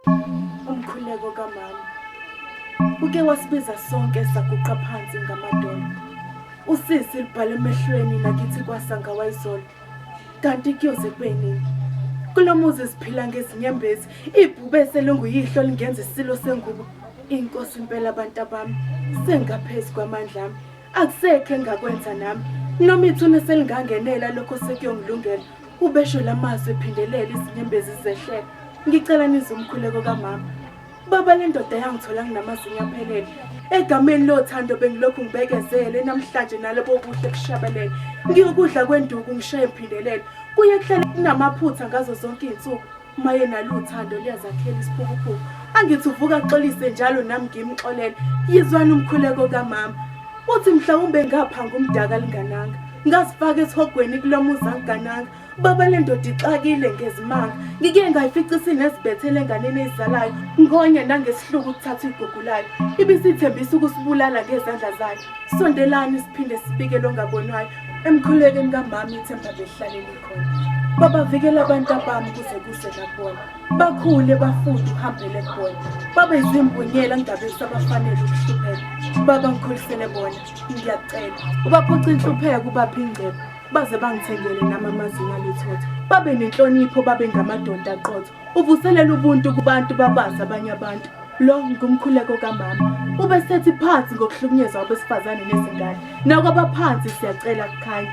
Umkhuleko kamama uke wasibiza sonke saguqa phansi ngamadolo. Usisi libhala emehlweni nakithi kwasa ngawayizolo. Kanti kuyoze kube nini? Kulo muzi siphila ngezinyembezi, ibhubesi elinguyihlo lingenza isilo sengubo. Inkosi impela abantu abami, sengaphezu kwamandla ami. Akusekho engakwenza nami. Noma ithuna selingangenela lokho sekuyongilungela. Ubesho lamazwi ephindelela izinyembezi zehlela. Ngicela nizwe umkhuleko kamama. Baba le ndoda yangithola nginamazinyo aphelele. Egameni lothando bengilokhu ngibekezele namhlanje nalobo buhle kushabalele. Ngiyokudla kwenduku ngishaye ngiphindelele. Kuye kuhlale kunamaphutha ngazo zonke izinsuku. Maye naluthando liyazakhela isiphukuphuku. Angithi uvuka axolise njalo nami ngimxolele. Yizwani umkhuleko kamama. Uthi mhlawumbe ngapha ngumdaka lingananga. Ngazifaka esihogweni kulomuzi angigananga. Baba le ndoda ixakile ngezimanga. Ngike ngayifica isinezibethele enganeni eyizalayo. Ngonya nangesihluku ukuthatha igugu layo. Ibisithembisa ukusibulala ngezandla zayo. Sondelani siphinde sibike longabonwayo. Emkhulekweni kamama ithemba behlale likhona. Baba vikela abantu abami kuze kuse nakubona. Bakhule bafunde uhambele kubona. Babe izimbunyela ngingabe sabafanele ukuhlupheka. Baba ngikhulisele bona. Ngiyacela. Ubaphuca inhlupheko ubapha ingcebo. Baze bangithengele nami amazinyo alithotho. Babe nenhlonipho babe ngamadoda aqotho. Uvuselela ubuntu kubantu babazi abanye abantu. Lo ngumkhuleko kamama. Ube sethi phansi ngokuhlukunyezwa kwabesifazane nezingane. Nakwabaphansi siyacela kukhanya.